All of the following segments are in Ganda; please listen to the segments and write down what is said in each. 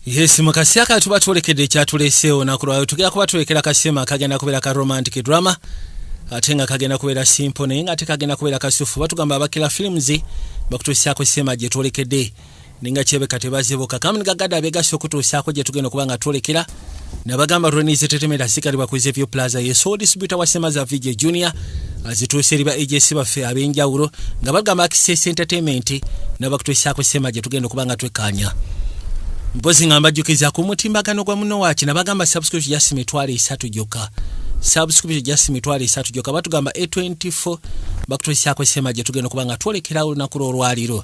Yes, mu kaseera kale tuba twolekedde ekyatuleeseewo olunaku lwayo. Tugenda kuba tulekera kasema kagenda kubeera ka romantic drama, ate nga kagenda kubeera simple, naye nga ate kagenda kubeera kasufu. Batugamba abakira films bakutuusaako sema gye twolekedde, naye nga kirabika tebazibuka. Kamuni gagadde abegasse okutuusaako gye tugenda okuba nga twolekera. Nabagamba Ronis Tetemera sikalibwa ku Zevio Plaza, ye sole distributor wa sema za VJ Junior, azituuse eri ba agents baffe ab'enjawulo, nga bagamba Access Entertainment nabakutuusaako sema gye tugenda okuba nga twekkaanya. Mpozi nga mbajjukiza ku mutimbagano gwa muno waaki, nabagamba subscription just 30,000 gyokka, subscription just 30,000 gyokka. Batugamba A24 bakutuusaako sema gye tugenda okuba nga twolekera olunaku lw'olwaliro,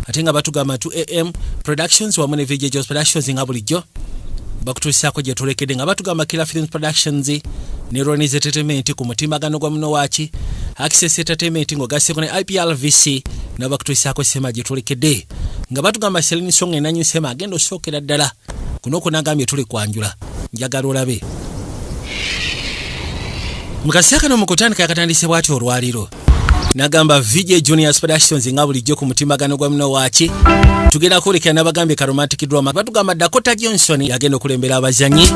ate nga batugamba 2AM Productions wamu ne VJ Jos Productions nga bulijjo bakutuusaako gye tulekedde, nga batugamba Killer Films Productions ne Ronis Entertainment ku mutimbagano gwa muno waaki Access Entertainment ng'ogasseko ne IPRVC nabo bakutuusaako sema gye tulekedde, nga batugamba Selin Song enanyi sema agenda osookera ddala kuno kunagambye tuli kwanjula. Njagala olabe mu kaseera kano mu kutandika yakatandise bw'ati olwaliro. Nagamba VJ Juniors Productions nga bulijjo ku mutimbagano gwa muno waaki tugenda kwolekera. Nabagambye ka romantic drama. Batugamba Dakota Johnson yagenda okulembera abazanyi,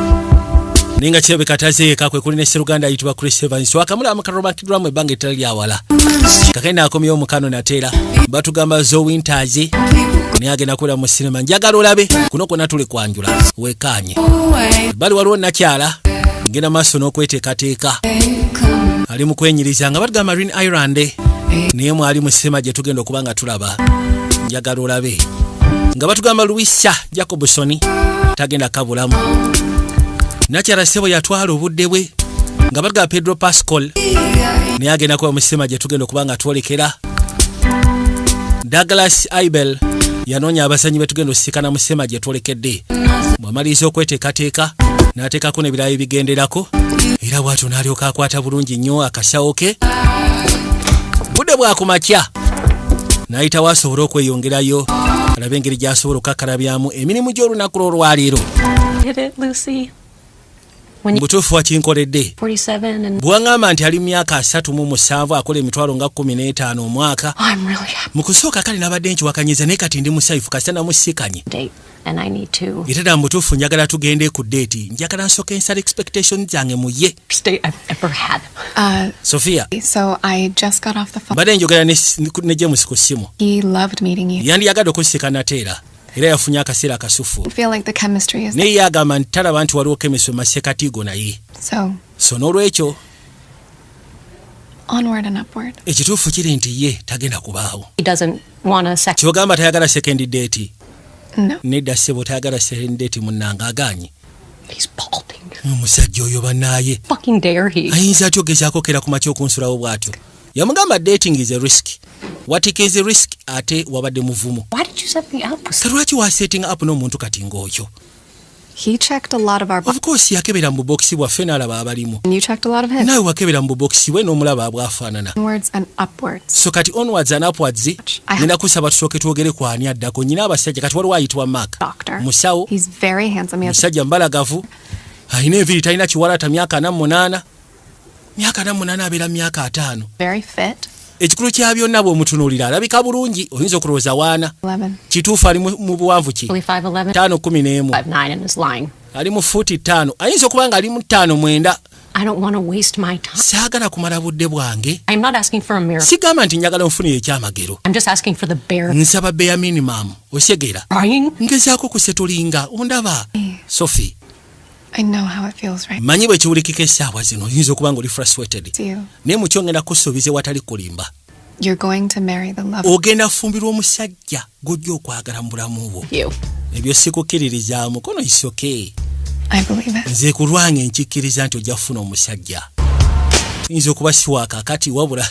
naye nga kirabika tazeeka kwe kuli ne seruganda ayitibwa Chris Evans. Wakamulaba mu ka romantic drama ebbanga ettali lyawala kakenda akomyewo mukano nateera. Batugamba Zoe Winters naye agenda kubeera mu sinema. Njagala olabe kuno kwonna tuli kwanjula, wekaanye. Bali waliwo nakyala ngenda maaso n'okweteekateeka, ali mu kwenyiriza, nga batugamba Rin Ireland naye mwali mu sinema gye tugenda okuba nga tulaba. Njagala olabe nga batugamba Louisa Jacobson tagenda kabulamu. Nakyala sebo yatwala obudde bwe, nga batugamba Pedro Pascal naye agenda kuba mu sinema gye tugenda okuba nga twolekera. Douglas Ibel yanoonya abazanyi betugenda osikana mu sinema gye twolekedde. Bw'amaliriza okweteekateeka n'ateekako n'ebirala ebigenderako, era bw'atyo n'alyoka akwata bulungi nnyo akasawo ke. Budde bwakumakya n'ayitawo asobole okweyongerayo alabe engeri gy'asobola okukakkalabyamu emirimu gy'olunaku lw'olwaleero. Did it, Lucy? When you Butuufu wakinkoledde. 47 and Bwaŋŋamba nti ali mu myaka 37, akola emitwalo nga 15 omwaka. Oh, I'm really happy. Mu kusooka kale nabadde nkiwakanyiza, naye kati ndi musanyufu kasita namusiikanye. Date and I need to Era ddala mu butuufu njagala tugende ku date, njagala nsooka ensala expectation zange mu ye. Date I've ever had. Sophia. So I just got off the phone. Mbadde njogera ne James ku ssimu. He loved meeting you. Yandiyagadde okusika nateera, era yafunye akaseera akasufu. Feel like the chemistry is Naye ye agamba nti talaba nti waliwo chemistry mu masekatigo naye. So So n'olwekyo onward and upward. Ekituufu kiri nti ye tagenda kubaawo. He doesn't want a second Kyogamba tayagala second date? No. Nedda ssebo, tayagala second date munnanga, aganye. He's balding. Omusajja oyo bannaaye. Fucking dare he? Ayinza atya ogezaako okera ku makya okunsulawo bw'atyo? Yamugamba dating is a risk, what is a risk, ate wabadde muvumu. Why did you set me up with Ka lwaki wasetting up n'omuntu kati ng'oyo? He checked a lot of our Of course yakebera mu bubokisi bwaffe n'alaba abalimu. And you checked a lot of his. Naawe wakebera mu bubokisi bwe n'omulaba bw'afaanana. Onwards and upwards. So kati onwards and upwards. Nina kusaba tusooke twogere ku ani addako. Nyina abasajja kati waliwo ayitibwa Mark. Doctor. Musawo. He's very handsome. He has Musajja mbalagavu, alina enviiri, talina kiwalata, myaka 48, myaka 48 abeera myaka 50. Very fit. Ekikulu kya byonna bw'omutunuulira alabika bulungi, oyinza okulowooza waana. 11. Kituufu ali mu buwanvu ki? 5'11", 5'11. 5'9", and is lying. Ali mu fuuti 5, ayinza okuba nga ali mu 5'9. I don't want to waste my time. Saagala kumala budde bwange. I'm not asking for a miracle. Sigamba nti njagala nfunire ekyamagero. I'm just asking for the bare Nsaba bare minimum, osegeera? Crying. Ngezaako kusettlinga, ondaba, Sophie? I know how it feels right Manyi bwe kiwulikika essaawa zino, oyinza okuba nga oli frustrated. to you. Naye mukyo ngenda kusuubiza ewatali kulimba. You're going to marry the love Ogenda fumbirwa omusajja gw'ojja okwagala mu bulamu bwo. You. Ebyo sikukkiririzaamu kono isoke. I believe it. Nze ku lwange nkikkiriza nti ojja kufuna omusajja. Yinza okuba siwaaka kati, wabula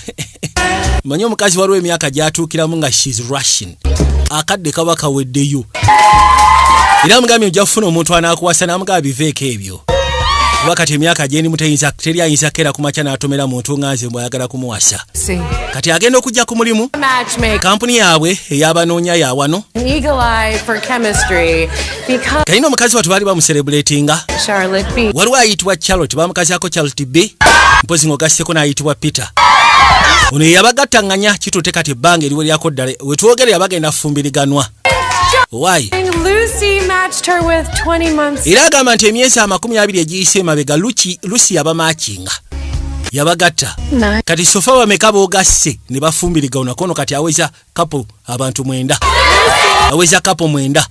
manyi omukazi waliwo emyaka gy'atuukiramu nga she's rushing, akadde kaba kaweddeyo. Era mugambye ojja kufuna omuntu anaakuwasa, n'amugamba biveeko ebyo, kuba kati emyaka gyendimu teyinza, teri ayinza keera ku makya n'atomera muntu nga nze mbwayagala kumuwasa. See. Kati agenda okujja ku mulimu. Matchmaker. Kampuni yaabwe ey'abanoonya yawano. Eagle eye for chemistry. Because Kalina omukazi watu baali bamucelebratinga. Charlotte B. Waliwo ayitibwa Charlotte, bamukazaako Charlotte B, mpozi ng'ogasseko n'ayitibwa Peter. Ono ye yabagattaŋŋanya kituute kati ebbanga eriweryako ddala wetwogerera bagenda fumbiriganwa. Owaayi. Lucy matched her with 20 months Era agamba nti emyezi 20 egiyise emabega Lucy yabamakinga, yabagatta. Nine. Kati so far bameka boogasse ne bafumbiriga kono? Kati aweza couple abantu 9, aweza couple 9.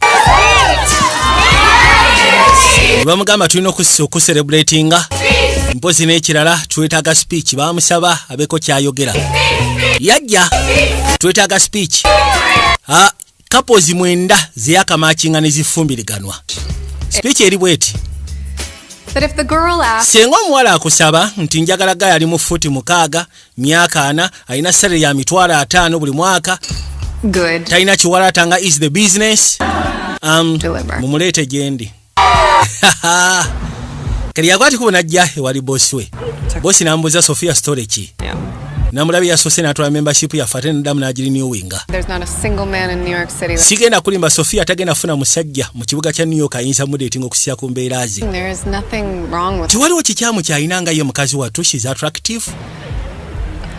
Ne bamugamba tulina okucelebratinga, mpozi n'ekirala twetaaga speech. Bamusaba abeeko kyayogera, yajja, twetaaga speech. Ah, couples 9 zeyakamakinga ne zifumbiriganwa. Speech eri bweti: That if the girl asks, Singa omuwala akusaba nti njagala guy ali mu futi 6, myaka 40, alina salary ya 50,000 buli mwaka, good, talina kiwalata nga is the business, Deliver. mumuleete gyendi. Kati yakwati kubo najja ewali bosi we. Bosi nambuuza, "Sofia, story ki?" Namulabye yasoose n'atwala membership yaffe ate naddamu n'agirenewinga. There's not a single man in New York City. That Sigenda kulimba, Sofia tagenda funa musajja mu kibuga kya New York ayinza mudatinga okusiya ku mbeera ze. There is nothing wrong with Tewaliwo kikyamu kyalina nga ye mukazi wattu, she's attractive.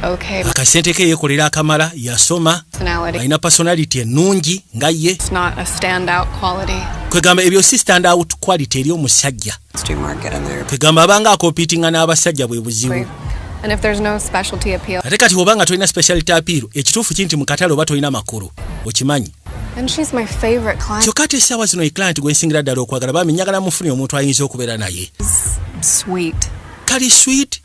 okay Akasente ke yeekolera akamala, yasoma, personality. alina personality ennungi nga ye. It's not a standout quality. Kwegamba ebyo si stand out quality eri omusajja. Let's do more. Get in there. Kwegamba abanga acompetinga n'abasajja bwe buzibu. And if there's no specialty appeal, Ate kati oba nga tolina speciality appeal, ekituufu ki nti mu katale oba tolina makulu, okimanyi. and she's my favorite client. Kyokka ate essaawa zino eclient gwe nsingira ddala okwagala, bami njagala mufune omuntu ayinza okubeera naye. Sweet. Kali sweet.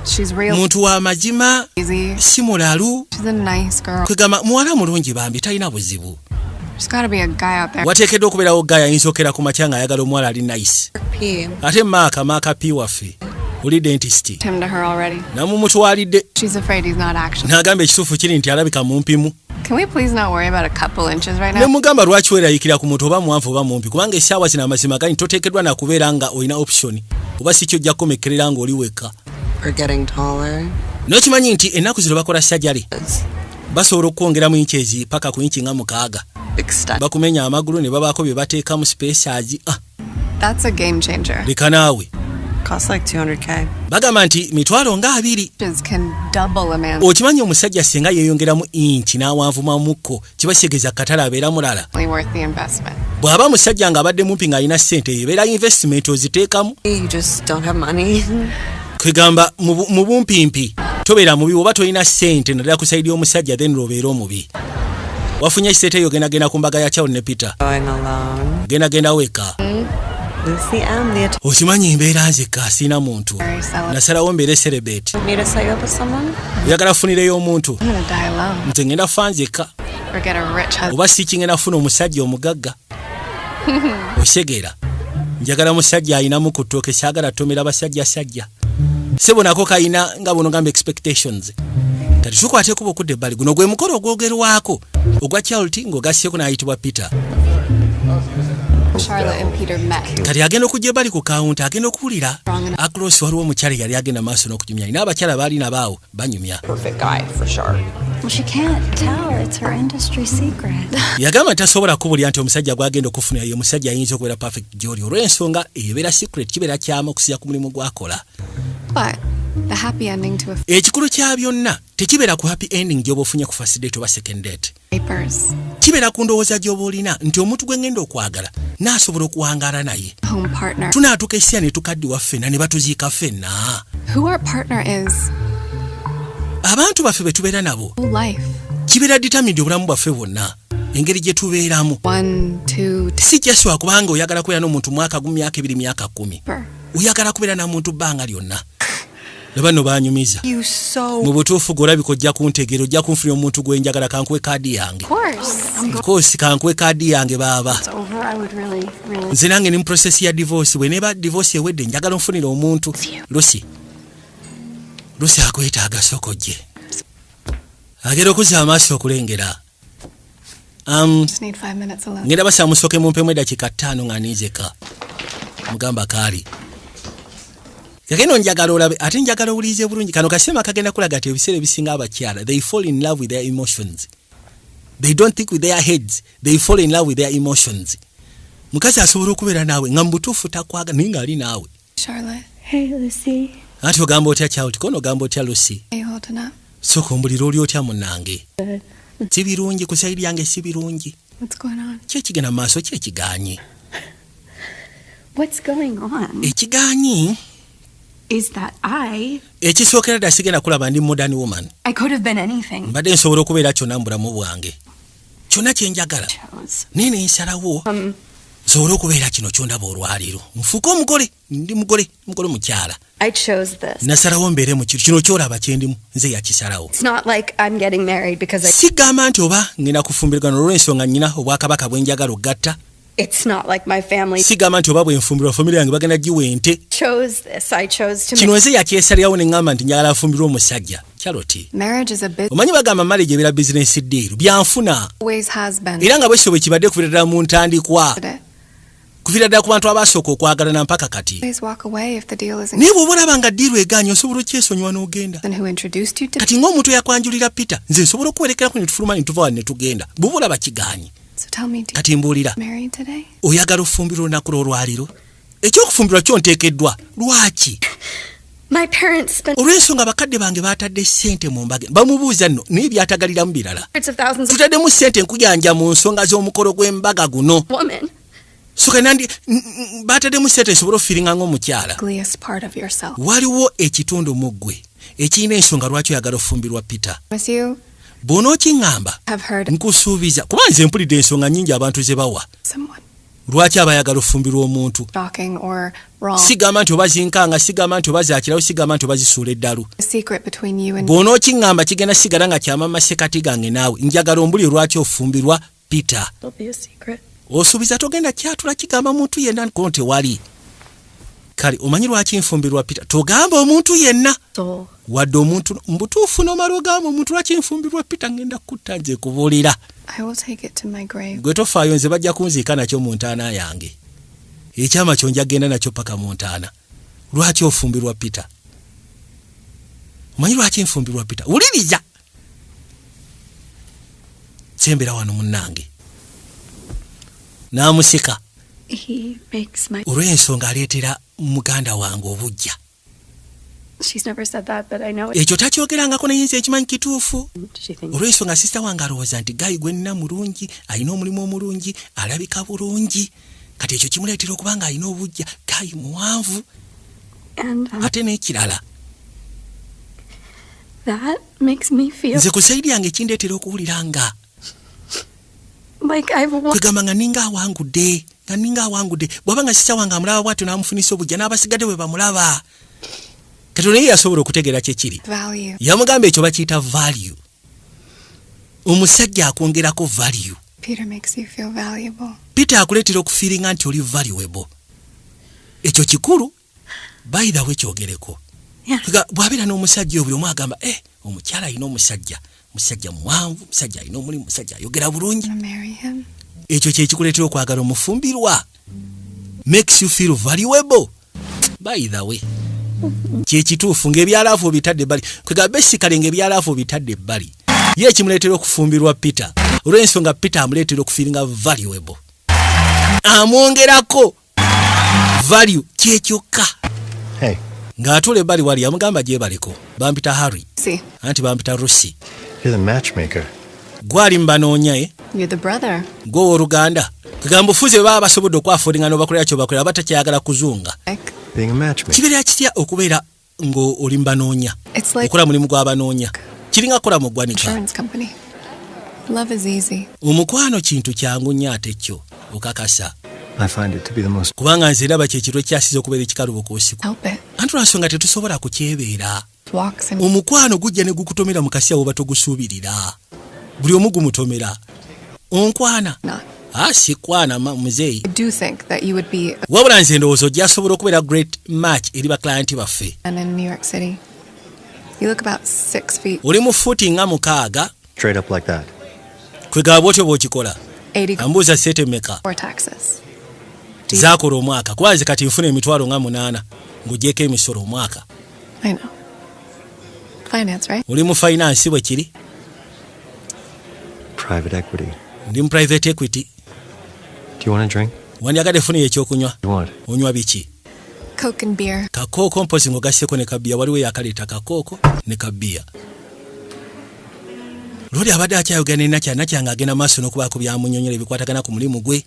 She's real Muntu wa mazima. easy. Si mulalu. She's a nice girl. Kwegamba muwala mulungi bambi, talina buzibu. There's gotta be a guy out there. Wateekeddwa okubeerawo guy ayinza okera ku makya ng'ayagala omuwala ali nice. P. Ate maaka maaka P waffe oli dentist. Him to her already. Namumutwalidde. She's afraid he's not actually. N'agamba ekituufu kiri nti alabika mumpimu. Can we please not worry about a couple inches right Ne now? mugamba lwaki weerayikira ku muntu oba muwanvu oba mumpi, kubanga essaawa zino amazima gali toteekeddwa nakubeera nga olina option, oba si kyo ojja kukomekkerera ng'oli wekka. Or getting taller. N'okimanyi nti ennaku zino bakola surgery, basobola okwongeramu inches paka ku inchi nga 6. Extend. Bakumenya amagulu ne babaako bye bateekamu spacers, ah. That's a game changer. Leka naawe. Costs like 200K. Bagamba nti 20,000. Inches can double a man's Okimanyi omusajja singa yeeyongeramu inchi n'awanvumamukko kiba kitegeeza katale abeera mulala. worth the investment. Bw'aba musajja ng'abadde mumpi ng'alina ssente, ebeera investment oziteekamu. You just don't have money. Kwegamba mu bumpimpi tobeera mubi oba tolina ssente, naddala ku side y'omusajja, then lwobeera omubi wafunye ekisente eyo gendagenda ku mbaga ya Charles ne Peter. Going alone. Gendagenda weka. Lucy M. The Okimanyi mbeera nzekka, siina muntu. Very celibate. Nasalawo mbeere celibate. Me to set you up with someone? Oyagala funireyo omuntu? I'm gonna die alone Nze ngenda fa nzekka. or get a rich husband. Oba si kingenda funa omusajja omugagga, osegeera? Njagala musajja alinamu ku ttooke, saagala tomera basajja sajja sebo nako kalina nga buno gamba expectations. Kati tukwatekuba okudda ebbali, guno gwe mukolo ogwogerwako ogwa Charles ng'ogasseko n'ayitibwa Peter. Charlotte and Peter met. Kati agenda okujja ebbali ku kawunta, agenda okuwulira across waliwo omukyala yali agenda maaso n'okunyumya, alina abakyala baali nabaawo banyumya. Perfect guy for sure. Well, she can't tell. It's her industry secret. Yagamba nti tasobola kubulya nti omusajja gwagenda okufunira ye musajja ayinza okubeera perfect gyoli, olw'ensonga ebeera secret, kibeera kyama okusinza ku mulimu gwakola. But the happy ending to a Ekikulu kya byonna tekibeera ku happy ending gy'oba ofunye ku first date oba second date. papers, Kibeera ku ndowooza gy'oba olina nti omuntu gwe ngenda okwagala naasobola okuwangaala naye, home partner. tunaatuuka ekiseera ne tukaddiwa ffenna ne batuziika ffenna. Who our partner is, Abantu baffe be tubeera nabo whole life. kibeera determined obulamu bwaffe bwonna, engeri gye tubeeramu. One, two, Si kyaswa kubanga oyagala kubeera n'omuntu mwaka 1, myaka 2, myaka 10. ten. Oyagala kubeera na muntu bbanga lyonna. Laba nno banyumiza. You so Mu butuufu gweolabika ojja kuntegeera, ojja kunfunira omuntu gwe njagala. Kankuwe kaadi yange. Of course. Of course, kankuwe kaadi yange baaba. It's over. I would really, really. Nze nange ni mu process ya divorce, bwe neba divorce ewedde njagala onfunira omuntu. Lucy, Lucy akwetaaga, soko gye agenda okuzza amaaso okulengera. Just need 5 minutes alone. Ngenda basaba musooke mumpemu eddakiika 5 nga ninzeka. Mugamba kaali kakeno njagala olabe ate njagala owulirize bulungi kano kasema kagenda kulaga nti ebiseera ebisinga abakyala, they fall in love with their emotions. They don't think with their heads, they fall in love with their emotions. Mukazi asobola okubeera naawe nga mu butuufu takwagala, naye ng'ali naawe. Charlotte, Hey, Lucy. Anti ogamba otya Charlotte? Kono ogamba otya Lucy? are you holding up? Sooka ombulira, oli otya munnange? Good. Si birungi ku side yange, si birungi. What's going on? Ki ekigenda mu maaso? Ki ekigaanyi? What's going on Ekigaanyi is that I ekisookera ddala, sigenda kulaba, ndi modern woman. I could have been anything. Mbadde nsobola okubeera kyonna mu bulamu bwange, kyonna kye njagala. Chose. Naye nensalawo nsobole okubeera kino kyondaba olwaleero, nfuuke omugole. Ndi mugole, mugole mukyala. I chose this. Nasalawo mbeere mu kino, kino kyolaba kyendimu, nze yakisalawo. It's not like I'm getting married because I Sigamba nti oba ngenda kufumbirwa olw'ensonga nnyina obwakabaka bwe njagala okugatta. It's not like my family Sigamba nti oba bwenfumbirwa famire yange bagenda giwa ente. chose this. I chose to Kino nze yakyesalirawo ne ŋŋamba nti njagala afumbirwa omusajja Charlotte. Marriage is a business. Omanyi bagamba marriage ebeera business deal, byanfuna. Always has been. Era nga bwekityo bwe kibadde kuviira ddala mu ntandikwa, It. kuviira ddala ku bantu abasooka okwagalana mpaka kati. Always walk away if the deal isn't. Naye bw'oba olaba nga deal egaanye, osobola okyesonyiwa n'ogenda. Then who introduced you to? Kati ng'omuntu eyakwanjulira Peter, nze nsobola okuwerekerako ne tufuluma ne tuva wano ne tugenda bw'oba olaba kigaanye. So tell me, do you Kati mbuulira, married today? oyagala ofumbirwa olunaku lw'olwaliro? Ekyokufumbirwa kyo nteekeddwa lwaki? My parents spent Olw'ensonga bakadde bange baatadde ssente mu mbaga. Bamubuuza nno naye byatagaliramu birala. hundreds of thousands of Tutaddemu ssente nkuyanja mu nsonga z'omukolo gw'embaga guno. woman. So nandi baataddemu ssente nsobole ofiiringa ng'omukyala. Ugliest part of yourself. Waliwo ekitundu mu ggwe ekirina ensonga lwaki oyagala ofumbirwa Peter. Miss you. Bw'onookiŋŋamba, Have heard nkusuubiza, kuba nze mpulidde ensonga nnyingi abantu ze bawa someone lwaki abayagala ofumbirwa omuntu. shocking or wrong. Sigamba nti oba zinkanga, sigamba nti oba zakirawo, sigamba nti oba zisuula eddalu. A secret between you and Bw'onookiŋŋamba, kigenda sigala nga kyama masekati gange naawe. Njagala ombuli lwaki ofumbirwa Peter. It'll be a secret. Osuubiza togenda kyatula kigamba muntu yenna? Ko tewali. Kale omanyi lwaki nfumbirwa Peter? Togamba omuntu yenna. Soul. Wadde omuntu mubutuufu nomala ogamba omuntu lwaki nfumbirwa Peter, ngenda kutta nze kubuulira. I will take it to my grave. Gwe tofaayo, nze bajja kunziika nakyo mu ntaana yange. Ekyama kyo nja genda nakyo paka mu ntaana. Lwaki ofumbirwa Peter? Omanyi lwaki nfumbirwa Peter? Wuliriza, sembera wano munnange. N'amusika. He makes my Olw'ensonga aleetera muganda wange obujja. She's never said that, but I know it. Ekyo takyogerangako, naye nze ekimanyi kituufu. She thinks Olw'ensonga sister wange alowooza nti guy gwe nnina mulungi, alina omulimu omulungi, alabika bulungi. Kati ekyo kimuleetera okuba nga alina obujja. Guy muwanvu. And Ate n'ekirala, that makes me feel nze ku side yange kindeetera okuwulira nga like I've won. Kwegamba nga ninga awangudde, nga ninga awangudde bw'aba nga sister wange amulaba bw'atyo n'amufunisa obujja, n'abasigadde bwe bamulaba. Kati naye yasobola okutegeera kyekiri. Value. Yamugamba ekyo bakiyita value. Omusajja akwongerako value. Peter makes you feel valuable. Peter akuleetera okufiiringa nti oli valuable. Ekyo kikulu, by the way, kyogereko. Bw'abeera n'omusajja oyo, buli omu agamba, eh, omukyala alina omusajja, musajja muwanvu, musajja alina omulimu, musajja ayogera bulungi. Wanna marry him? Ekyo kyekikuleetera okwagala omufumbirwa, makes you feel valuable. By the way, kyekituufu ng'ebya love obitadde ebbali. Kwega basically ng'ebya love obitadde ebbali, ye ekimuleetera okufumbirwa Peter olw'ensonga Peter amuleetera okufiiringa valuable, amwongerako value, kyekyokka. Hey, Ng'atuula ebbali wali, yamugamba, gyebaleko, bampita Harry. See, Anti bampita Rusi. you're the matchmaker. Gwali mubanoonya e? You're the brother. Gwe owooluganda. Kugamba bufuzi bwe baba basobodde okwaffordinga n'obakolera kyobakolera, batakyayagala kuzunga. Like, Being a matchmaker. Kibeera kitya okubeera ng'oli mubanoonya? It's like Okola mulimu gw'abanoonya kiringa kukola mu ggwanika. insurance company. Love is easy. Omukwano kintu kyangu nnyo, ate kyo okakasa. I find it to be the most Kubanga nze ndaba kyekiro ekyasiza okubeera ekikalubo ku nsiku. Help it. Anti lwansonga tetusobola kukyebeera. Walks in. Omukwano gujja ne gukutomera mu kasi awo togusuubirira. Buli omu gumutomera. Onkwana? Not. Ah, sikwana muzeeyi. I do think that you would be a Wabula nze ndowooza ojjasobola okubeera great match eri baclient baffe. man in New York City. You look about 6 feet, Oli mu fuuti nga 6. straight up like that. Kwegaba bwotyo bw'okikola. 80 Ambuuza sente mmeka before taxes. Zaakola omwaka, kuba nze kati nfuna 800,000 ng'ogyeko emisolo omwaka. I know. Finance, right? Oli mu finance, bwe kiri? Private equity. Ndi mu private equity. Do you want a drink? Wandyagadde funiyo ekyokunywa? You want? Onywa biki? Coke and beer. Kakooko mpozi ng'ogasseko ne kabiya. Waliwo eyakaleeta kakooko ne kabiya. Lwoli abadde akyayogera ne Nakya, Nakya ng'agenda maaso n'okubaako byamunyonyola ebikwatagana ku mulimu gwe.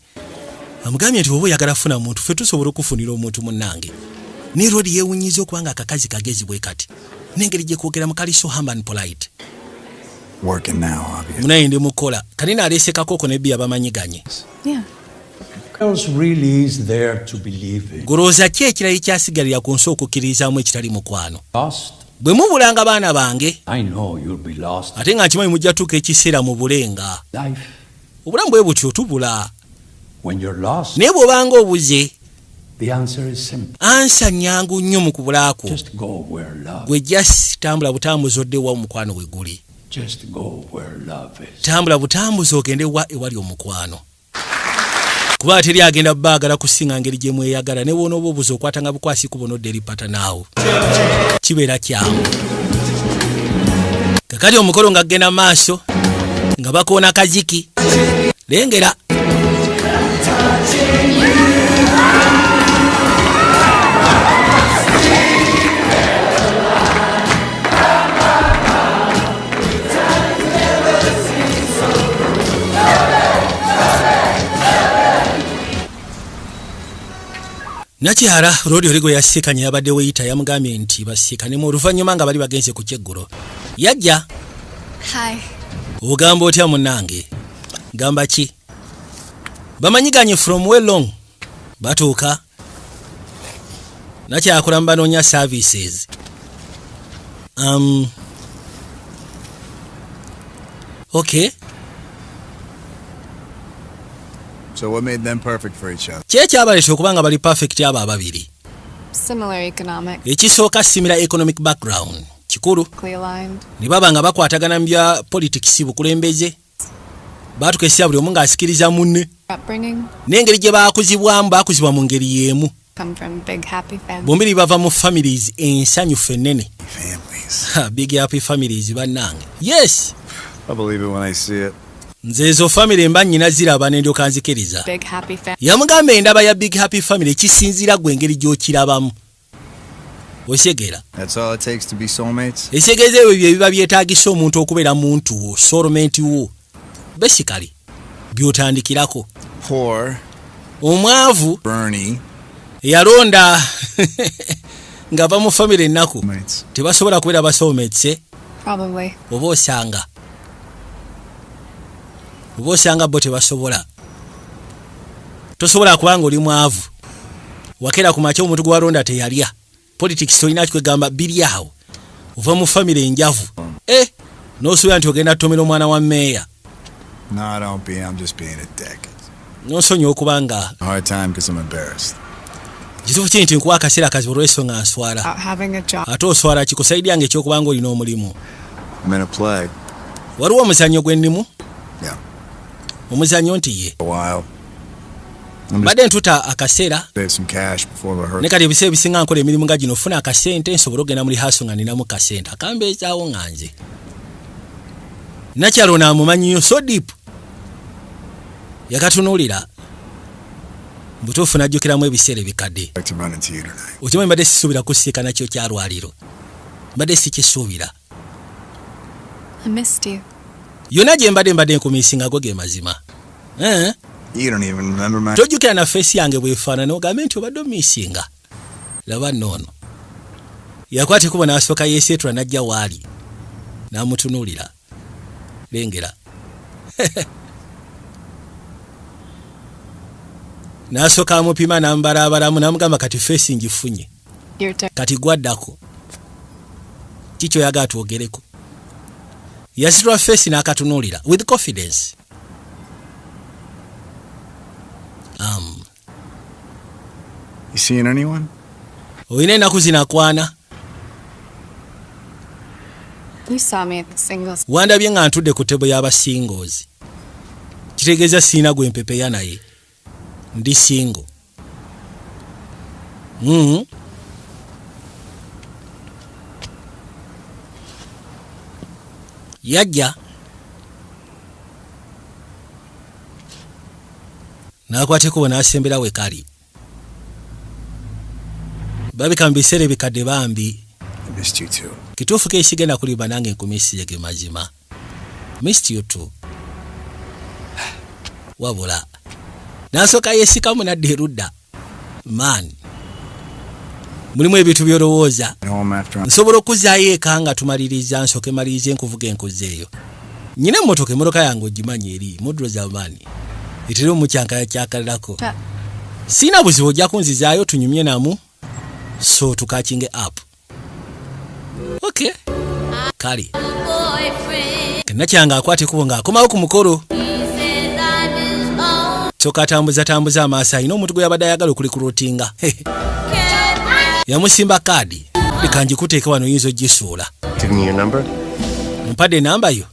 Amugambye nti oba oyagala funa muntu, ffe tusobola okufunira omuntu munnange. Naye Lwoli yeewunyiza okuba nga akakazi kagezi bwe kati n'engeri gye kwogeramu, kali so humble and polite. Working now, obviously. Munaye ndi mukola kanina aleese kakooko nebbiya bamanyiganye. Yeah. Else really is there to believe in? Golowooza ki ekirala ekyasigalira ku nsi okukkirizaamu ekitali mukwano? Lost? Bwe mubulanga, baana bange, I know you'll be lost. ate nga nkimanyi mujja tuuka ekiseera mu bulenga. Life. Obulamu bwe butyo, tubula. When you're lost, Naye bw'obanga obuze, the answer is simple. Answer nyangu nnyo mu kubulaako. Just go where love. Gwe just tambula butambuzi odde wa omukwano we guli. Just go where love is. Tambula butambuzi ogende wa ewali omukwano, kuba teri agenda baagala kusinga ngeri gye mweyagala. Ne woonooba obuze, okwatanga bukwasi kubo nodda eri naawo kibeera kyangu. Kakati omukolo nga genda maaso nga bakoona kaziki, lengera. Nakyala Rodi oli gwe yasiikanye yabadde weyita, yamugambye nti basiikanemu oluvannyuma nga bali bagenze ku kyeggulo. Yajja. Hi. Ogamba otya munnange? Gamba ki? Bamanyiganye from well long. Batuuka, nakyakola mubanoonya services. Okay. So what made them perfect for each other? Ki ekyabaleeta okuba nga bali perfect abo ababiri? Similar economic, Ekisooka, similar economic background kikulu. Aligned. Ne baba nga bakwatagana mu bya politics, bukulembeze. Baatuka buli omu ng'asikiriza munne. Upbringing. N'engeri gye baakuzibwamu, baakuzibwa mu ngeri y'emu. Come from big happy families. Bombiri bava mu families ensanyufu ennene. Families. Ha, big happy families, bannange, yes. I believe it when I see it. Nze ezo family mba nnyina ziraba ne ndyoka nzikiriza. Big happy family. Yamugamba endaba ya big happy family kisinziira gwe engeri gy'okirabamu, osegeera? That's all it takes to be soulmates? Ekitegeeza ebyo bye biba byetaagisa omuntu okubeera muntu wo, soulmate wo, basically by'otandikirako. Poor Omwavu Bernie. eyalonda ng'ava mu family ennaku Mates. tebasobola kubeera ba soulmates, eh? Probably. Oba osanga bo tebasobola. Tosobola kubanga oli mwavu, wakeera ku makya omuntu gwewalonda teyalya, politics olina kikwegamba biri awo, ova mu family enjavu, e n'osuubira nti ogenda tutomera omwana wa meeya. No, don't be. I'm just being a dick. Nonsonyiwa okuba nga A hard time because I'm embarrassed. Kituufu kiri nti nkuwa akaseera kazibu olw'ensonga nswala. About having a job. Ate oswala kikusaidia nga ekyokuba nga olina omulimu? I'm in a play. Waliwo omuzannyo gwe nnimu. Yeah. Omuzannyo nti ye. A while. I'm just Mbadde ntuta akaseera. save some cash before rehearsal. Ne kati ebiseera ebisinga nkola emirimu nga gino, funa akasente nsobole okugenda mu rehearsal nga ninamu kasente akambeezaawo nga nze nakyalo ono amumanyi nnyo so deep. Yakatunuulira butuufu n'ajjukiramu ebiseera ebikadde. Like to run into you tonight. Okimanyi mbadde sisuubira kusiika nakyo kyalwaliro, mbadde sikisuubira. I missed you. Yonna gye mbadde nkumisinga go ge mazima. Eh? You don't even remember my. Tojjukira na face yange bwefaanana, ogambe nti obadde omisinga. Laba nno ono yakwata ekubo n'asooka yeeseetula n'ajja waali n'amutunuulira. Lengera, n'asooka amupima n'amubalaabalamu n'amugamba, kati face ngifunye. Your turn. Kati gwaddako kikyoyagala twogereko. Yasitula face n'akatunuulira with confidence. You seeing anyone? Olina ennaku zinakwana? You saw me at the singles. Wandabye nga ntudde ku table y'aba singles, kitegeeza siina gwe mpepeya naye ndi single. Yajja n'akwata ekkubo n'asembera we kali babika mu biseera ebikadde bambi. I missed you too. Kituufu kesigenda kuliba nange nkumisiye ge mazima. Missed you too. Wabula nasooka yeesikamu nadda erudda. Man, mulimu ebintu byolowooza. At home after Nsobola okuzaayo eka nga tumaliriza, nsooke malirize nkuvuga enkuzeeyo. Nyina emmotoka, emmotoka yange ogimanyi eri modro zamaani etera omukyankalakyakalirako. Siina buzibu, ojja kunzizaayo tunyumye namu, so tucatchinge up. Ok, kale kennakyanga akwata ekubo ng'akomawo ku mukolo. Soka atambuza tambuza amaaso, alina omuntu gwe yabadde ayagala okurecruitinga. Yamusimba kaadi, leka ngikuteeke wano, oyinza ogisuula. Give me your number? Mpadde enamba yo,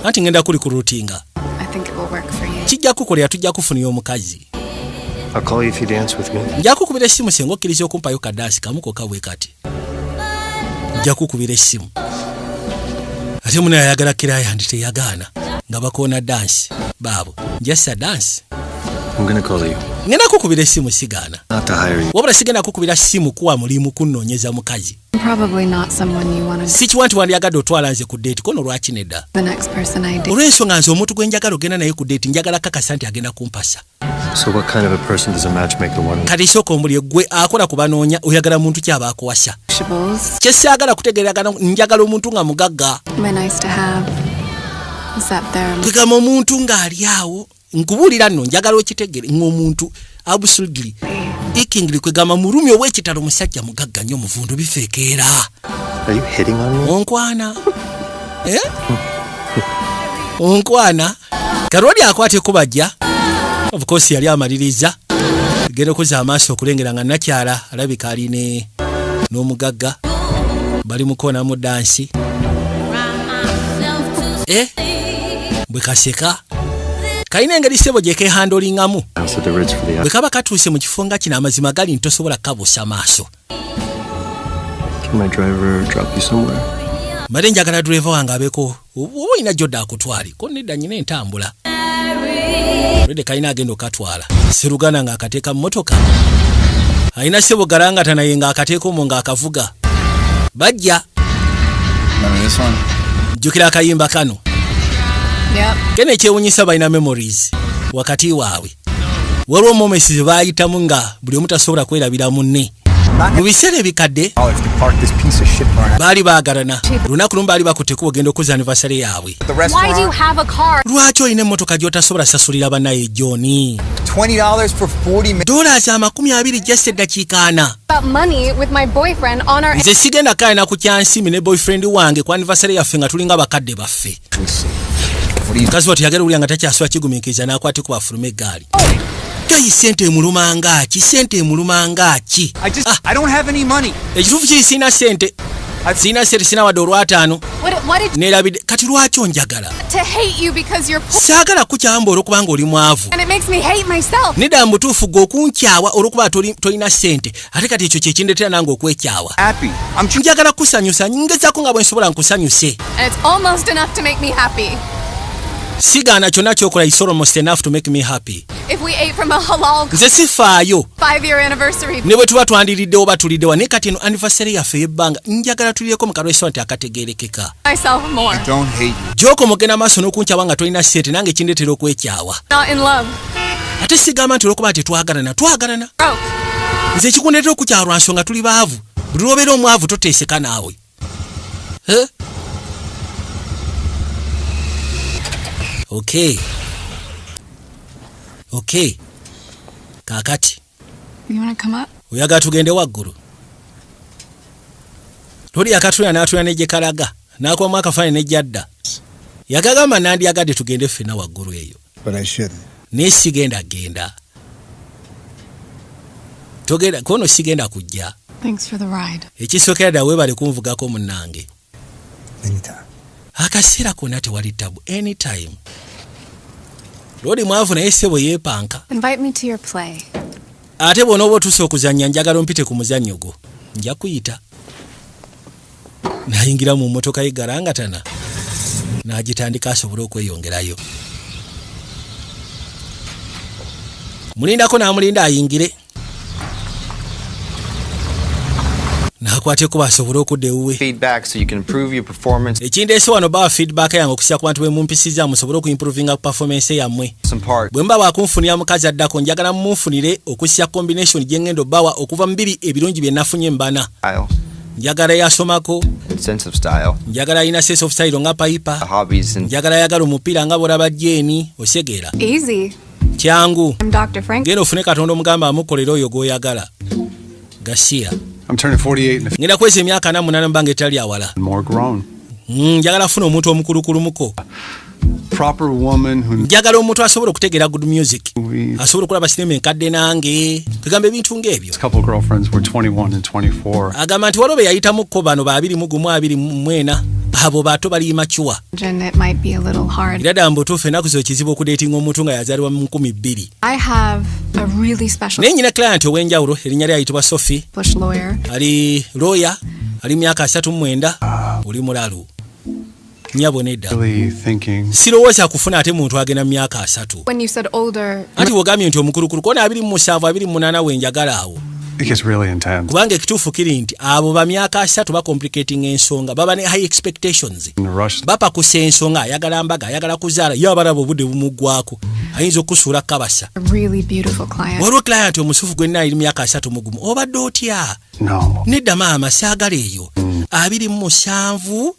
anti ngenda kurecruitinga. I think it will work for you. Kijja kukolera, tujja kufunira omukazi. I'll call you if you dance with me. Nja kukubira essimu singa okkiriza okumpayo kadance kamu kokka bwe kati. Nja kukubira essimu. Ate muna yayagala client, teyagaana nga bakoona dance baabo, just a dance. I'm gonna call you. Ngenda kukubira essimu, sigaana. Not to hire you. Wabula sigenda kukubira ssimu kuwa mulimu, kunnoonyeza mukazi. Probably not someone you want to. Sikiwa nti wandyagadde otwala nze ku date kono. Lwaki nedda? The next person I date. Olw'ensonga nze omuntu gwe njagala ogenda naye ku date, njagala kakasa nti agenda kumpasa. So what kind of a person does a matchmaker want? Kati sooka ombulye, gwe akola ku banoonya, oyagala muntu ki aba akuwasa? Vegetables. Kyesaagala kutegeeragana, njagala omuntu nga mugagga. My nice to have. Is that there? Kwegamba omuntu ng'ali awo, nkubuulira nno, njagala okitegere ng'omuntu absolutely ikingly, kwegamba mulumi ow'ekitalo, musajja mugagga nnyo, muvundu bifeekeera. Are you hitting on me? Onkwana? Eh? Onkwana? Kalwali akwata ekubajja, of course yali amaliriza genda okuzza amaaso okulengera nga nakyala alabika aline n'omugagga bali mukoona dance. Eh? Bwe kaseka kalina engeri ssebo gye kehandlingamu. House at the Ritz for the Bwe kaba katuuse mu kifo nga kino, amazima gali nti tosobola kukabuusa maaso. Can my driver drop you somewhere? Mbadde njagala driver wange abeeko oba olina gyodda akutwale ko. Nedda, nyina entambula olwedde kalina agenda okatwala. Seruganda ng'akateeka mu motoka, alina ssebo galangata naye ng'akateeka omwo ng'akavuga bajja. Remember this one? Jjukira akayimba kano? Yep. Gena ekyewunyisa, balina memories wakati waabwe. Waliwo moments ze baayitamu nga buli omu tasobola kwerabira munne mu biseera ebikadde. Dollars to park this piece of shit for an Baali baagalana. Lunaku lumu baali bakutte kuba ogenda okuza anniversary yaabwe. The Why do you restaurant. have a car? Lwaki olina emmotoka gy'otasobola sasulira bannaye, John? $20 for 40 minutes. Dollars 20 just eddakiika 40. About money with my boyfriend on our. Nze sigenda kaalina ku kyansimi ne boyfriend wange ku anniversary yaffe nga tulinga bakadde baffe. Mukazi wattu yagala owulira nga takyasobola kigumiikiriza, n'akwate ku bafulume eggaali. Gayi, sente emuluma ngaaki? Sente emuluma ngaaki? I just Ah. I don't have any money. Ekituufu kiri sirina sente, sirina sente, sirina wadde olwataano. What did Neerabidde. Kati lwaki onjagala? to hate you because you're poor Saagala kukyamba olwokubanga oli mwavu. and it makes me hate myself. Nedda, mu butuufu gwe okunkyawa olwokuba tolina sente, ate kati ekyo kyekindetera nange okwekyawa. Happy. I'm trying Njagala kusanyusa, ngezaako nga bwe nsobola nkusanyuse. And it's almost enough to make me happy. Sigaana kyonna kyokola is almost enough to make me happy. If we ate from a halal Nze sifaayo. 5-year anniversary Ne bwe tuba twandiriddewo oba tuliddewa, naye kati eno anniversary yaffe ey'ebbanga, njagala tulireko mu karestaurant akategeerekeka. myself more. Don't hate you. Gyoko mugenda maaso n'okunkyawa nga tolina sente, nange kindetera okwekyawa. Not in love. Ate sigamba nti olwokuba tetwagalana, twagalana. Broke. Nze ekikundetera okukyawa lwa nsonga tuli baavu. Buli lwobeera omwavu toteeseka naawe. Eh? Ok, kaakati. You wanna come up? Oyagala tugende waggulu? Luli yakatulira n'atulira ne kalaga n'akubamu akafaananyi nejjadda yagagamba nandyagadde tugende ffenna waggulu eyo. But I shouldn't. Naye sigenda genda, togenda kono, sigenda kujja. Thanks for the ride. Ekisookera ddala, weebale kunvugako munnange. Anytime. Akaseera konna tewali tabu, anytime. Lwoli mwavu naye ssebo yeepanka. Invite me to your play. Ate bw'onooba otuuse okuzannya, njagala ompite ku muzannyo gwo, nja kuyita. Nayingira mu mmotoka ye galangatana n'agitandika asobole okweyongerayo. Mulindako n'amulinda ayingire. N'akwata ekkubo asobole okudda ewuwe. Feedback so you can improve your performance. Ekindeese wano, bawa feedback yange okusya ku bantu be mumpisizza, musobole okuimprovinga performance yammwe. Some parts. Bwe muba bakunfunira mukazi addako, njagala munfunire okusya combination gye ngenda obbawa okuva mu biri ebirungi bye nafunye mu bana. Style Njagala yasomako. And sense of style. Njagala alina sense of style nga Piper. Hobbies and Njagala ayagala omupiira nga bwolaba Jeni, osegeera? Easy. Kyangu. I'm Dr. Frank. Genda ofune Katonda omugamba amukolera oyo gw'oyagala, gasiya. I'm turning 48 in a Ngenda kweza emyaka 48 mbanga etali awala. more grown. Njagala funa omuntu omukulukulumu. Proper woman who Njagala omuntu asobola okutegeera good music, movies. asobola okulaba sinema enkadde nange, kugamba ebintu ng'ebyo. Couple girlfriends were 21 and 24. Agamba nti waliwo be yayitamuko, bano ba 21, 24, abo bato bali mature. And it might be a little hard. Era ddala mu butuufu ennaku zo kizibu okudeetinga omuntu nga yazaalibwa mu 2000. I have a really special Naye nyina client ow'enjawulo, erinnya lye ayitibwa Sophie. Bush lawyer. Ali lawyer, ali myaka 39. Oli mulalu nyabo? Nedda. Really thinking Sirowooza kufuna ate muntu agenda mu myaka 30. When you said older, Anti wogambye nti omukulukulu, kona 27, 28 wenjagala awo. it gets really intense. Kubanga ekituufu kiri nti abo ba myaka 30 bacomplicating ensonga, baba ne high expectations. In the rush Bapakusa ensonga, ayagala mbaga, ayagala kuzaala, ye abalaba obudde bumuggwako, ayinza okusuula kabasa. a really beautiful client. Waliwo client omusufu gwe nina, ali myaka 31. Obadde otya? No. Nedda maama, saagala eyo 27,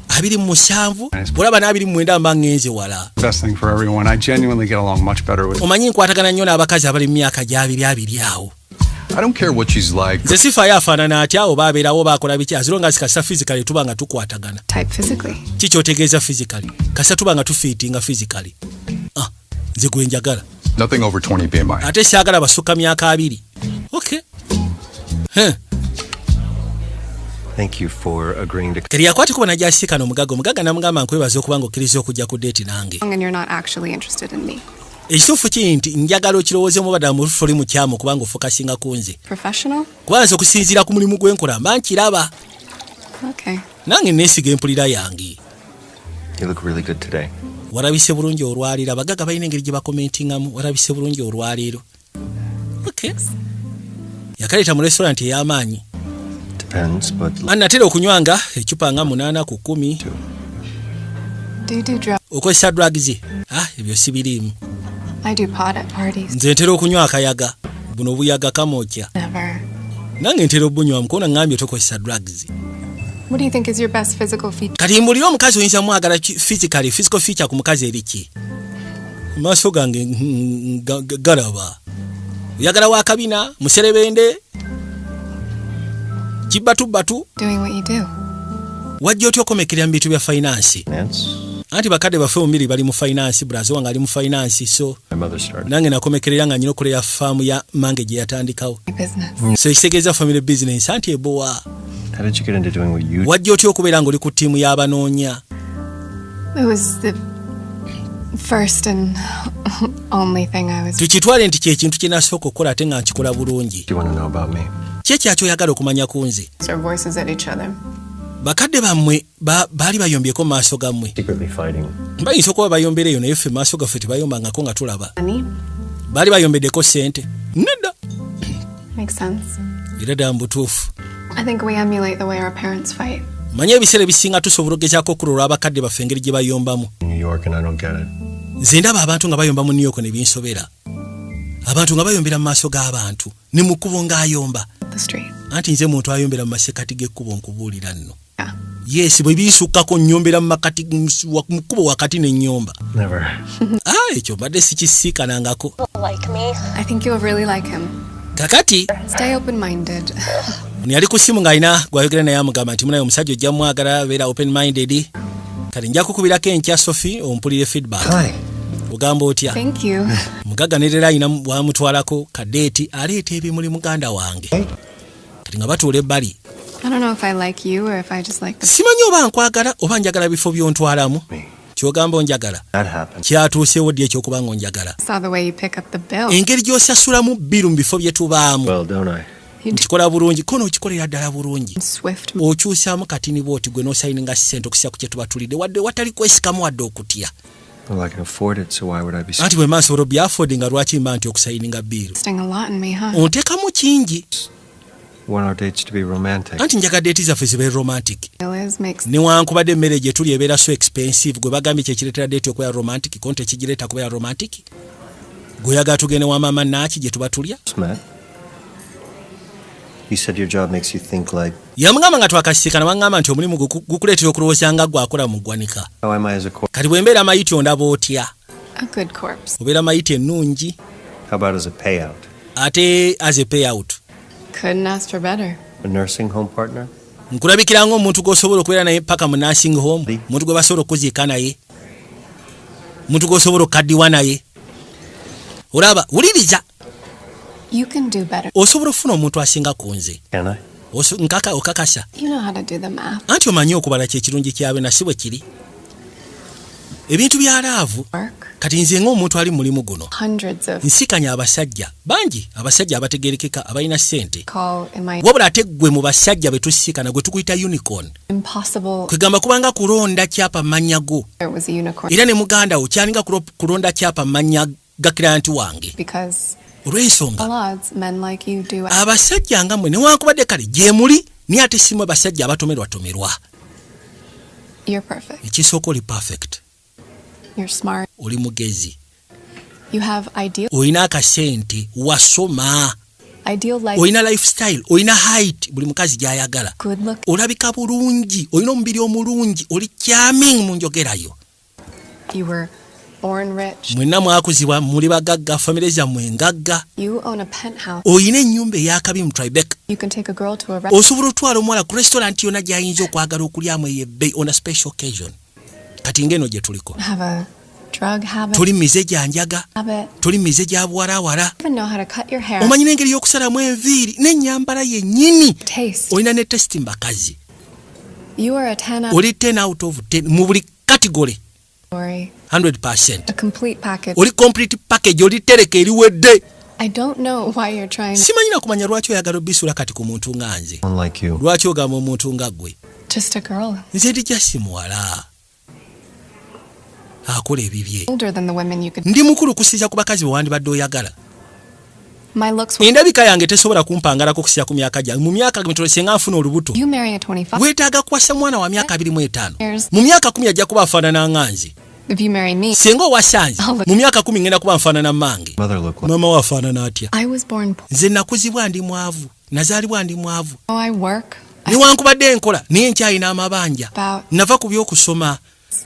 27, olaba n'29 mba ŋŋenze wala. Best thing for everyone. I genuinely get along much better with Omanyi nkwatagana nnyo n'abakazi abali mu myaka gy'abiri abiri awo. I don't care what she's like. Nze sifaayo afaanana atya oba abeerawo oba akola biki, as long as kasita physically tuba nga tukwatagana. Type physically. Kikyotegeeza physically? Kasita tuba nga tufiitinga physically, ah, nze gwe njagala. Nothing over 20 BMI. Ate saagala basukka myaka 20. Okay. Huh. Thank you for agreeing to Kati yakwata kuba najasiikana omugagga. Omugagga namugamba, nkwebaza okuba nga okkiriza okujja ku date nange. And you're not actually interested in me. Ekituufu kiri nti njagala okirowoozemu oba ddala mutuufu oli mukyamu kubanga ofokasinga ku nze. Professional? Kuba nze okusinziira ku mulimu gwenkola mba nkiraba. Okay. Nange neesiga empulira yange. You look really good today. Walabise bulungi olwaleero. Abagagga balina engeri gye bakomentingamu, walabise bulungi olwaleero. Okay, yakaleeta mu restaurant ey'amaanyi. Depends, but Anatera okunywanga ecupa nga 8 ku 10. Do you do drugs? Okozesa drugs? Ah, ebyo sibiriimu. I do pot at parties. Nze ntera okunywa akayaga, buno obuyaga kamwokya. Never. Nange ntera obunywa mukona. Ŋŋambye tokozesa drugs. What do you think is your best physical feature? Kati mbulire, omukazi oyinza mwagala physically, physical feature ku mukazi eri ki? Maaso gange galaba oyagala wakabina muserebende kibatubatu. Doing what you do. Wajja otya okomekerera mu bintu bya finance? Finance. Anti bakadde baffe mumiri bali mu finance, brother wange ali mu finance, so My mother started. nange nakomekerera nga nyina okolera faamu ya mange gye yatandikawo. My business. So ekitegeeza family business, anti ebowa. How did you get into doing what you Wajja otya okubeera ng'oli ku ttiimu y'abanoonya? It was the first and only thing I was. Tukitwale nti kyekintu kye nasooka okukola ate nga nkikola bulungi. Do you want to know about me? Ki ekyakyoyagala okumanya ku nze? Our voices at each other. Bakadde bammwe baali bayombyeko mu maaso gammwe? Secretly fighting. Bayinza okuba bayombera eyo, naye ffe mu maaso gaffe tebayombangako nga tulaba. Money Baali bayombeddeko ssente? Nedda. makes sense. Era ddala mu butuufu. I think we emulate the way our parents fight. Manye ebiseera ebisinga tusobola ogezaako okulola abakadde baffe engeri gye bayombamu. New York and I don't get it. Nze ndaba abantu nga bayomba mu New York ne binsobera, abantu nga bayombera mu maaso g'abantu ne mu kkubo ng'ayomba. The street. Anti nze muntu ayombera mu masekati g'ekkubo, nkubuulira nno. Yeah. Yes, bwe binsukkako nnyombera mu makati mu kkubo wakati n'ennyomba. Never. Ah, ekyo mbadde sikisiikanangako. Like me. I think you'll really like him. Kakati Stay open minded. ono yali ku ssimu ng'alina gwayogera naye, amugamba nti munaye omusajja ojja mwagala, beera open minded. Kati nja kukubirako enkya, Sophie, ompulire feedback. Hi. Ogamba otya? Thank you. Mugagga nerera alina bwamutwalako kadeeti, aleeta ebimuli muganda wange. Kati nga batuula ebbali. I don't know if I like you or if I just like the. Simanyi oba nkwagala oba njagala bifo by'ontwalamu. Kyogamba onjagala? That happened. Kyatuusewo ddi ekyokuba nga onjagala? Saw the way you pick up the bill. Engeri gy'osasulamu bill mu bifo bye tubaamu. Well, don't I? You do Nkikola bulungi, kono okikolera ddala bulungi. swift. Okyusaamu katini bwoti gwe n'osayininga ssente okusya ku kye tuba tulidde, wadde watali kwesikamu wadde okutya. Well, I can afford it, so why would I be Anti bwe mba nsobola obyafodi, nga lwaki mba nti okusayininga bill? Investing a lot in me, huh? Onteekamu kingi. Want our dates to be romantic. Anti njagala date zaffe zibe romantic. Is makes Newankubadde emmere gye tuli ebeera so expensive, gwe bagambye kyekireetera date okubeera romantic, konti ekigireeta kubeera romantic. Gweoyagala tugende wa maama naaki gye tuba tulya? Just met. You said your job makes you think like, Yamugamba nga twakasiikana, baŋŋamba nti omulimu gukuleetera okulowooza nga gwe akola mu ggwanika. How am I as a corpse? Kati bwe mbeera mayiti ondaba otya? A good corpse. Obeera mayiti ennungi. How about as a payout? Ate as a payout? Couldn't ask for better. A nursing home partner? Nkulabikira ng'omuntu gw'osobola okubeera naye paka mu nursing home, muntu gwe basobola okuziika naye, muntu gw'osobola okukaddiwa naye. Olaba, wuliriza. You can do better. Osobola okufuna omuntu asinga ku nze. Can I? Nkaka okakasa? You know how to do the math. Anti omanyi okubala, kyekirungi kyabe na si bwe kiri ebintu bya love. Work. Kati nze ng'omuntu ali mu mulimu guno, Hundreds of nsikanya abasajja bangi, abasajja abategerekeka abalina ssente. call in my Wabula ate ggwe mu basajja be tusisikana gwe tukuyita unicorn. Impossible. Kwegamba kubanga kulonda kyapa mannya go. There was a unicorn Era ne muganda wo kyalinga kulonda kyapa mannya ga client wange. Because Olw'ensonga odds men like you do abasajja nga mmwe, newankubadde kale gye muli, naye ate simu abasajja abatomerwatomerwa. You're perfect. Ekisooka oli perfect. You're smart. Oli mugezi. You have ideal Olina akasente, wasoma. ideal life. Olina lifestyle, olina height buli mukazi gy'ayagala. Good look. Olabika bulungi, olina omubiri omulungi, oli charming mu njogerayo. You were born rich. Mwenna mwakuzibwa muli bagagga, famire zammwe engagga. You own a penthouse. Olina ennyumba ey'akabi mu Tribeca. You can take a girl to a restaurant. Osobola otwala omuwala ku restaurant yonna gy'ayinza okwagala okulyamu ey'ebbeeyi on a special occasion, kati ng'eno gye tuliko. Have a drug habit. Toli mize gya njaga. Habit. Toli mize gya buwalawala. Even know how to cut your hair. Omanyi n'engeri y'okusalamu enviiri n'ennyambala yennyini. Taste. Olina ne taste mu bakazi. You are a 10 out Oli 10 out of 10 mu buli category. Story. 100. A complete package. Oli complete package, oli tereka eriwedde. I don't know why you're trying Simanyi na kumanya lwaki oyagala obisula kati ku muntu nga nze. Unlike you. Lwaki ogamba omuntu nga ggwe? Just a girl. Nze ndi just muwala akola ebibye. Older than the women you could. Ndi mukulu kusinza ku bakazi be wandibadde oyagala. My looks. Endabika yange tesobola kumpangalako kusinza ku myaka gyange, mu myaka mitono singa nfuna olubuto. You marry a 25. Weetaaga kuwasa mwana wa myaka 25. Years. Mu myaka 10 ajja kuba afaanana nga nze. If you marry me, Singa owasanze, mu myaka 10 ngenda kuba nfaanana mmange. Mother look like? Maama we afaanana atya? I was born poor. Nze nakuzibwa ndi mwavu, nazaalibwa ndi mwavu. Oh, I work. Newankubadde enkola naye nkyalina amabanja. About. Nava ku by'okusoma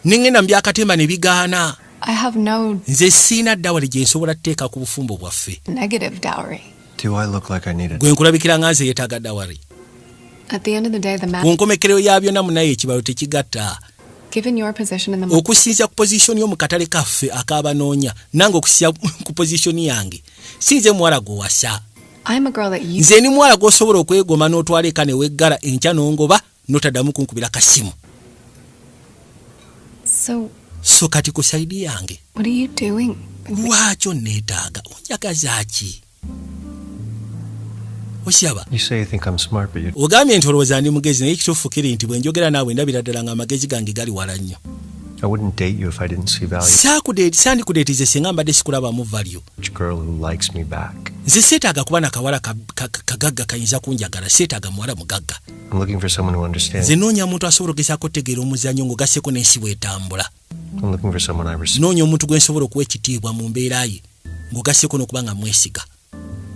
ne ŋŋenda mu byakatemba ne bigaana. I have no Nze siina dowry gye nsobola kuteeka ku bufumbo bwaffe. negative dowry. Do I look like I need it? Gwe nkulabikira nga nze yeetaaga dowry? At the end of the day, the Ku math. nkomekerero ya byonna munaye ekibalo tekigatta. Given your position in the Okusinzira ku position yo mu katale kaffe ak'abanoonya, nange okusinzira ku position yange, si nze muwala gw'owasa. I'm a girl that you Nze ni muwala gw'osobola okwegoma n'otwala eka ne weggala, enkya n'ongoba n'otaddamu kunkubira kasimu. So, So kati ku side yange, what are you doing? Lwaki onneetaaga? Onjagaza ki? Okyaba? You say you think I'm smart, but you Ogambye nti olowooza ndi mugezi, naye ekituufu kiri nti bwe njogera naawe ndabira ddala nga amagezi gange gali wala nnyo. I wouldn't date you if I didn't see value. Sandikudeetize singa mbadde sikulabamu value. Rich girl who likes me back. Nze seetaaga kuba nakawala kagagga kayinza kunjagala, seetaaga muwala mugagga. I'm looking for someone who understands. Nze noonya muntu asobola ogezaako otegeera omuzannyo ng'ogasseko n'ensi bw'etambula. I'm looking for someone I respect. Noonya omuntu gwe nsobola okuwa ekitiibwa mu mbeera ye ng'ogasseko n'okuba nga mwesiga.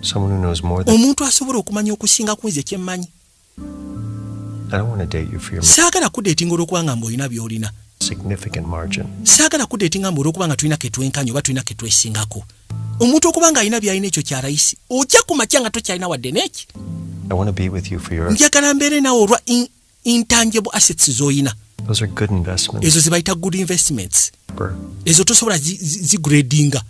Someone who knows more than Omuntu asobola okumanya okusinga ku nze kyemmanyi. I don't want to date you for your Saagala kudeetinga olw'okuba nga mbe olina by'olina. significant margin. Saagala kudeetinga mbe olw'okuba nga tulina ketwenkanya oba tulina ketwesingako. Omuntu okuba nga alina by'alina ekyo kya layisi, ojja ku makya nga tokyalina wadde n'eki. I want to be with you for your Njagala mbeere naawe olwa intangible assets z'olina. Those are good investments. Ezo ze bayita good investments. Burr. Ezo tosobola zigradinga.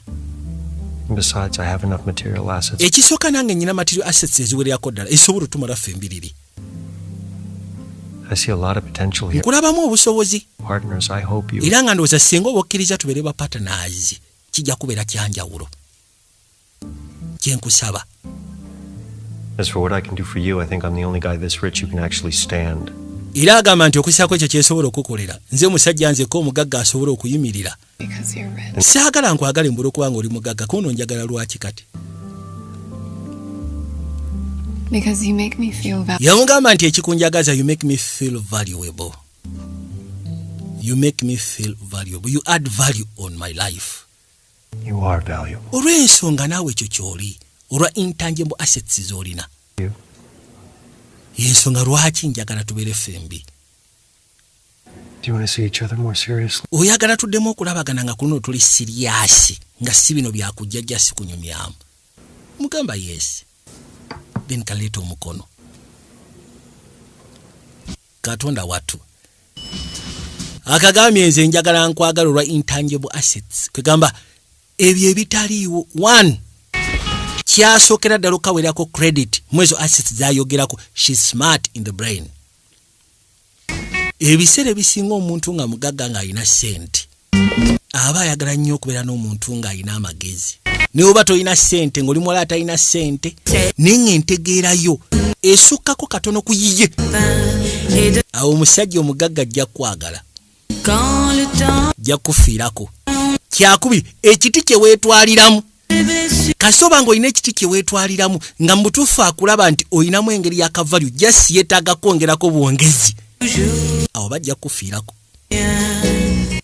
And besides, I have enough material assets. Ekisooka nange nyina material assets eziwererako ddala ezisobola otumala ffe embiriri. I see a lot of potential here. Nkulabamu obusobozi. Partners, I hope you Era nga ndowooza singa oba okkiriza tubeere ba partners kijja kubeera kyanjawulo kyenkusaba. As for what I can do for you, I think I'm the only guy this rich who can actually stand. Era agamba nti okusaako ekyo kyensobola okukolera, nze musajja nzeko omugagga asobola okuyimirira. Because you're rich. Saagala nkwagale mbula okuba nga oli mugagga, kuno njagala lwaki kati? Because you make me feel valuable. Yamugamba nti ekikunjagaza, you make me feel valuable, you make me feel valuable, you add value on my life. You are valuable. Olw'ensonga naawe ekyo ky'oli, olwa intangible assets z'olina. You. Yensonga lwaki njagala tubeere ffembi. Do you want to see each other more seriously? Oyagala tuddemu okulabagana nga kuno tuli serious, nga si bino byakujjajja si kunyumyamu? Mugamba yes. Then kaleeta omukono. Katonda wattu, akagambye nze njagala nkwagala olwa intangible assets, kwegamba ebyo ebitaliiwo. One, kyasookera ddala okukawerako credit mu ezo assets zayogerako, she smart in the brain. Ebiseera ebisinga omuntu nga mugagga ng'alina ssente aba ayagala nnyo okubeera n'omuntu ng'alina amagezi. Naye oba tolina ssente, ng'oli muwala atalina ssente, naye ng'entegeerayo esukkako katono ku yiye, awo omusajja omugagga ajja kukwagala, ajja kufiirako. Kyakubiri, ekiti kye weetwaliramu. Kasi oba ng'olina ekiti kye weetwaliramu nga mu butuufu akulaba nti olinamu engeri y'aka value, just yeetaaga kwongerako bwongezi, awo bajja kufiirako.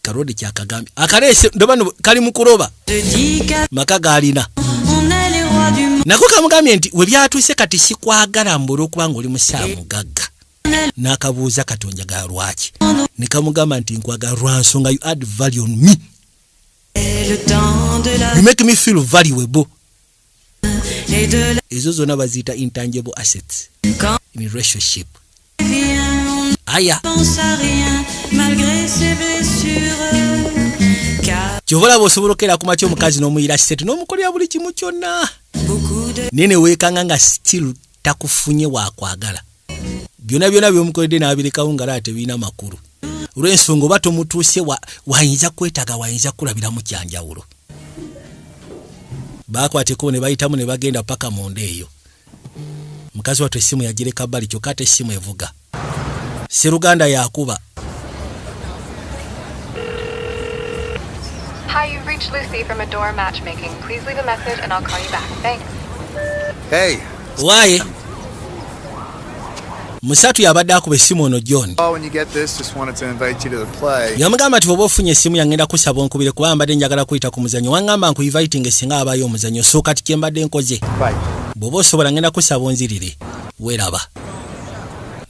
Karodi kyakagambye akaleese ndoba no kali mu kuloba maka gaalina nako. Kamugambye nti we byatuuse kati sikwagala mbu olw'okuba nga oli musaa mugagga. N'akabuuza kati onjagala lwaki? Ne kamugamba nti nkwagala lwa nsonga you add value on me, you make me feel valuable. Ezo zonna baziyita intangible assets in relationship. Aya, kyova olaba osobola okeera ku makya omukazi n'omuyira sente n'omukolera buli kimu kyonna, naye ne weekanga nga still takufunye wakwagala. Byonna byonna byomukoledde n'abirekawo nga laba tebirina makulu, olw'ensonga oba tomutuuse wayinza kwetaaga, wayinza kulabiramu kyanjawulo. Bakwata ekkubo ne bayitamu ne bagenda paka munda eyo. Mukazi wattu essimu yagireka bbali, kyokka ate essimu evuga. Seruganda yakuba. Hi, you've reached Lucy from Adore Matchmaking. Please leave a message and I'll call you back. Thanks. Hey. Waaye musatu yabadde akuba essimu ono John. Oh, when you get this, just wanted to invite you to the play. Yamugamba nti oba ofunye essimu yange, ngenda kusaba onkubire kuba mbadde njagala kuyita ku muzannyo. Waŋŋamba nkuinviting singa abaayo omuzannyo, so kati kye mbadde nkoze, Bye. bw'oba osobola ngenda kusaba onzirire. Weeraba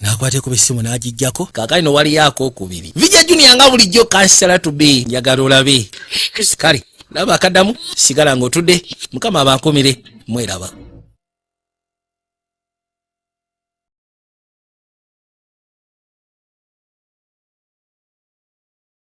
n'akwata ekuba essimu n'agijjako. Kaakali no waliyo akookubiri vija Junior nga bulijjo kansala to be njagala olabe. Kale laba akaddamu, sigala ng'otudde, Mukama abankumire. Mweraba.